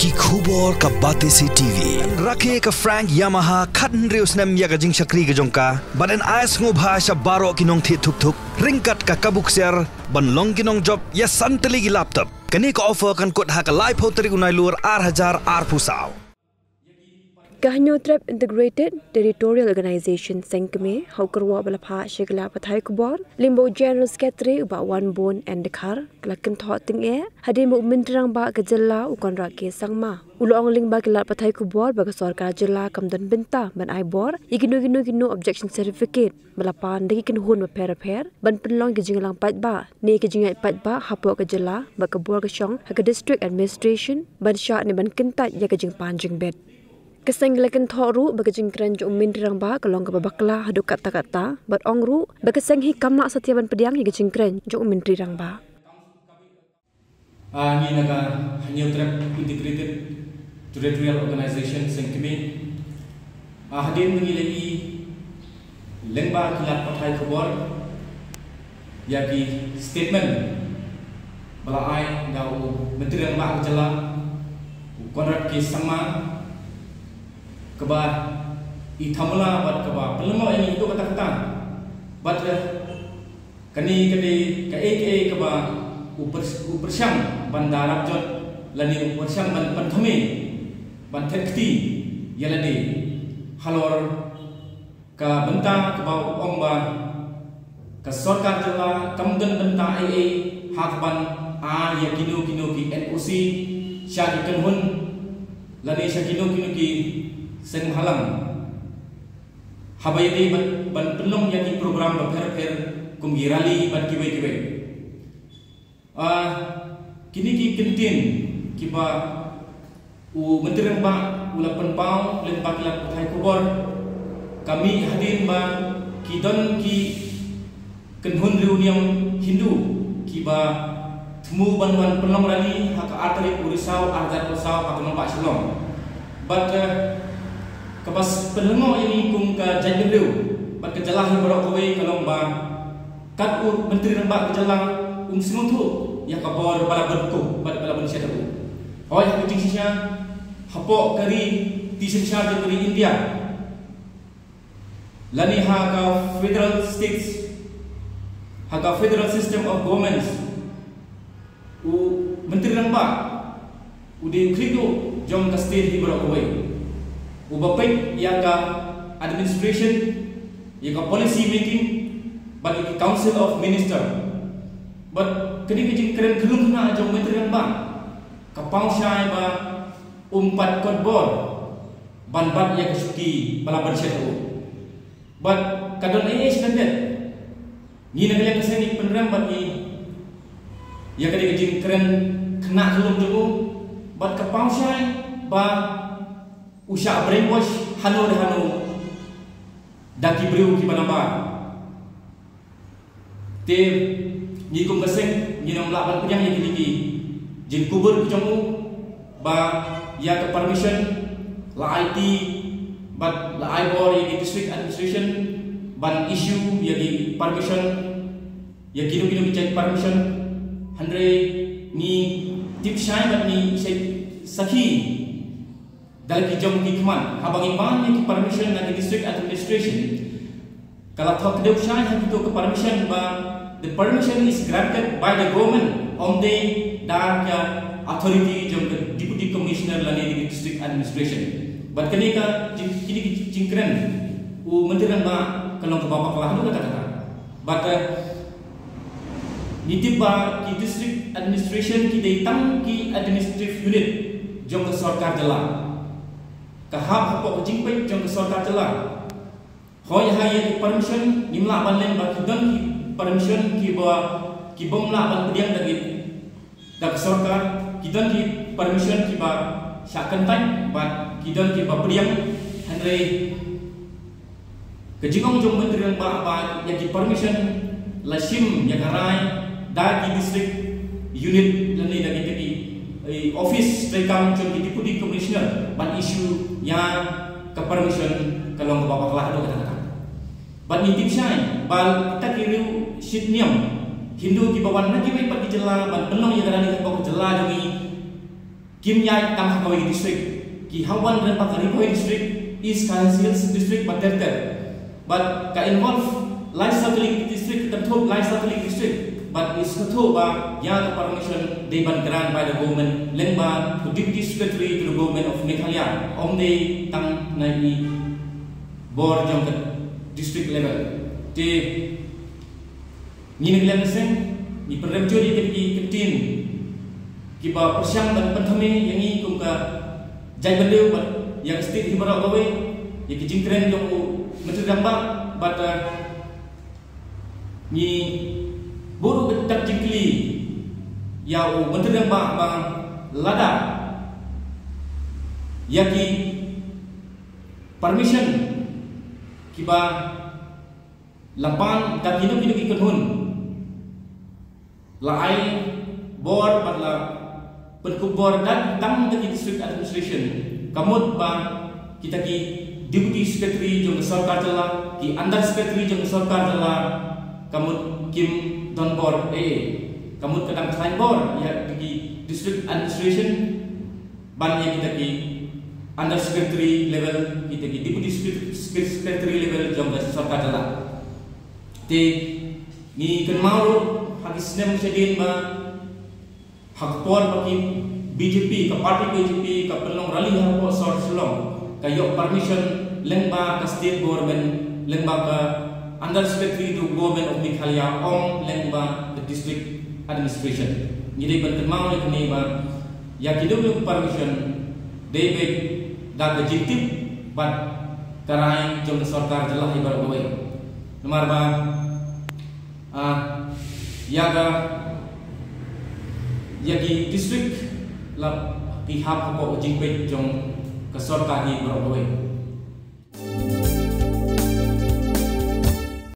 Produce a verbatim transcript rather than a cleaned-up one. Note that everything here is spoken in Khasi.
Ki khubor ka Batesi T V. Rakhe ka Frank Yamaha khathynriew snem ïa ka jingshakri ka jong ka. Bad yn ai sngewbha sha baroh ki nongthied thuk thuk ryngkat ka kabu ksiar ban long ki nongjop ïa san tylli ki laptop. Kane ka offer kan kut ha ka laiphew tarik u Nailur ar hajar arphew saw. Ka Hynñiewtrep Integrated Territorial Organization seng kmie ha u kyrwoh ba la phah sha ki lad pathai khubor lyngba u General Secretary u Bah Wanbun N Dkhar, ka la kynthoh tyngeh hadien ba u Myntri Rangbah ka jylla u Conrad K Sangma u la ong lyngba ki lad pathai khubor ba ka sorkar jylla kam don bynta ban ai bor ïa kino kino kino objection certificate ba la pan da ki kynhun bapher bapher ban pynlong ki jingïalang paidbah ne ki jingïaid paidbah hapoh ka jylla bad ka bor ka shong ha ka district administration ban shah ne ban kyntait ïa ka jingpan jingbit. Ka seng ka la kynthoh ruh ba ka jingkren jong u Myntri Rangbah ka long kaba bakla haduh katta katta bad ong ruh ba ka seng hi kam lah satia ban pdiang ïa ka jingkren jong u Myntri Rangbah. Ah, ngi na ka Hynñiewtrep Integrated Territorial Organization seng kmie. Ah, hadien ba ngi la ïohi lyngba ki lad pathai khubor ïa ki statement ba la ai da u Myntri Rangbah ka jylla u Conrad K Sangma, kaba i thamula bad kaba pynlyngngoh ïa ngi haduh katta katta. Bad, eh, kane ka dei kaei kaei kaba u pyr-, u pyrshang ban da rap jot lane u pyrshang ban pynthame ban thep kti ïa lade halor ka bynta kaba u ong ba ka sorkar jylla kam don bynta ei ei ha kaban ai ïa kino kino ki N O C sha ki kynhun lane sha kino kino ki seng bhalang haba ïadei ban, ban pynlong ïa ki program bapher bapher kum ki rally bad kiwei kiwei. Ah, kine ki kyntien kiba u Myntri Rangbah u la pynpaw lyngba ki lad pathai khubor ka mih hadien ba ki don ki kynhun riewniam Hindu kiba thmu ban wan pynlong rally ha ka ar tarik u Risaw ar hajar arphew saw ha ka nongbah Shillong. Bad, eh, kaba pynlyngngoh ïa ngi kum ka jaitbynriew bad ka jylla hi baroh kawei ka long ba kat u Myntri Rangbah ka jylla um sngewthuh ïa ka bor ba la ban kup bad ba la ban shet ha u. Hooid, ha ka jingshisha hapoh ka ri ti synshar jong ka ri India lane ha ka federal states, ha ka federal system of governments, u Myntri Rangbah u dei u khlieh duh jong ka state hi baroh kawei, uba peit ïa ka administration, ïa ka policy making bad ïa ka Council of Minister. Bad kane ka jingkren khlem khynnah jong u Myntri Rangbah ka paw shai ba um pat kot bor ban bat ïa ka shuki ba la ban shet ha u. Bad ka don ei ei shisha. Ngi na ka liang ka seng ngi pynrem bad ngi ïa kane ka jingkren khynnah khlem jong u bad ka paw shai ba u shah brainwash hano re hano da ki briew kiba nabar. Te ngi kum ka seng ngin ym lah ban pdiang ïa kine ki jingkubur ki jong u ba ïa ka permission la ai ti bad la ai bor ïa ki district administration ban issue ïa ki permission, ïa kino kino ki jait permission. Hynrei ngi tip shai bad ngi shait sakhi da la ki jong ki khmat haba ngi pan ïa ki permission na ki district administration. Ka la thoh kdew shai ha kito ka permission ba the permission is granted by the government, ym dei da ka authority jong ka deputy commissioner lane ka district administration. Bad kane ka jing-, kine ki jingkren u Myntri Rangbah ka long kaba bakla haduh katta katta. Bad, eh, ngi tip ba ki district administration ki dei tang ki administrative unit jong ka sorkar jylla. Ka hap hapoh ka jingpeit jong ka sorkar jylla. Hooid, ha ïa ki permission ngim lah ban leh ba ki don ki permission kiba, ki bym lah ban pdiang da ki, da ka sorkar, ki don ki permission kiba shah kyntait bad ki don kiba pdiang. Hynrei ka jingong jong u Myntri Rangbah ba ïa ki permission la shim ïa ka rai da ki district unit lane da ki, da ki, eh, office treikam jong ki deputy commissioner ban issue ïa ka permission ka long kaba bakla haduh katta katta. Bad ngi tip shai ba kita ki riew shit niam Hindu kiba wan na kiwei pat ki jylla ban pynlong ïa ka rally hapoh ka jylla jong ngi kim ïaid tang ha kawei ka district. Ki hap ban rem bad ka Ri Bhoi District, East Khasi Hills District bad ter ter. Bad ka involve lai saw tylli ki district, ka kynthup lai saw tylli ki district. Bad ngi sngewthuh ba ïa ka permission dei ban grant by the government lyngba u Deputy Secretary to the Government of Meghalaya, ym dei tang na i bor jong ka district level. Te ngi na ka liang ka seng ngi pynrem jur ïa ki ktien kiba pyrshang ban pynthame ïa ngi kum ka jaitbynriew bad ïa ka state hi baroh kawei, ïa ki jingkren jong u Myntri Rangbah. Bad, eh, ngi buh ruh ka dak jingkylli ïa u Myntri Rangbah ba lada ïa ki permission kiba la pan da kino kino ki kynhun la ai bor bad la pynkup bor da tang da ki district administration, ka mut ba kita ki deputy secretary jong ka sorkar jylla, ki under secretary jong ka sorkar jylla, ka mut kim don bor eh, ka mut ka dang khlaiñ bor ïa ki district administration ban ïa kita ki under secretary level, kita ki deputy secretary, secretary level jong ka sorkar jylla. Te ngi kynmaw ruh ha ki snem shadien ba ha ka por ba ki B J P, ka party B J P ka pynlong rally hapoh sor Shillong, ka ïoh permission lyngba ka state government, lyngba ka under secretary to government of Meghalaya, ym lyngba the district administration. Ngi dei ban kynmaw ïa kane ba ïa kino kino permission dei beit da ka jingtip bad ka rai jong ka sorkar jylla hi baroh kawei. Namar ba, ah, ïa ka, ïa ki district la ki hap hapoh ka jingpeit jong ka sorkar hi baroh kawei.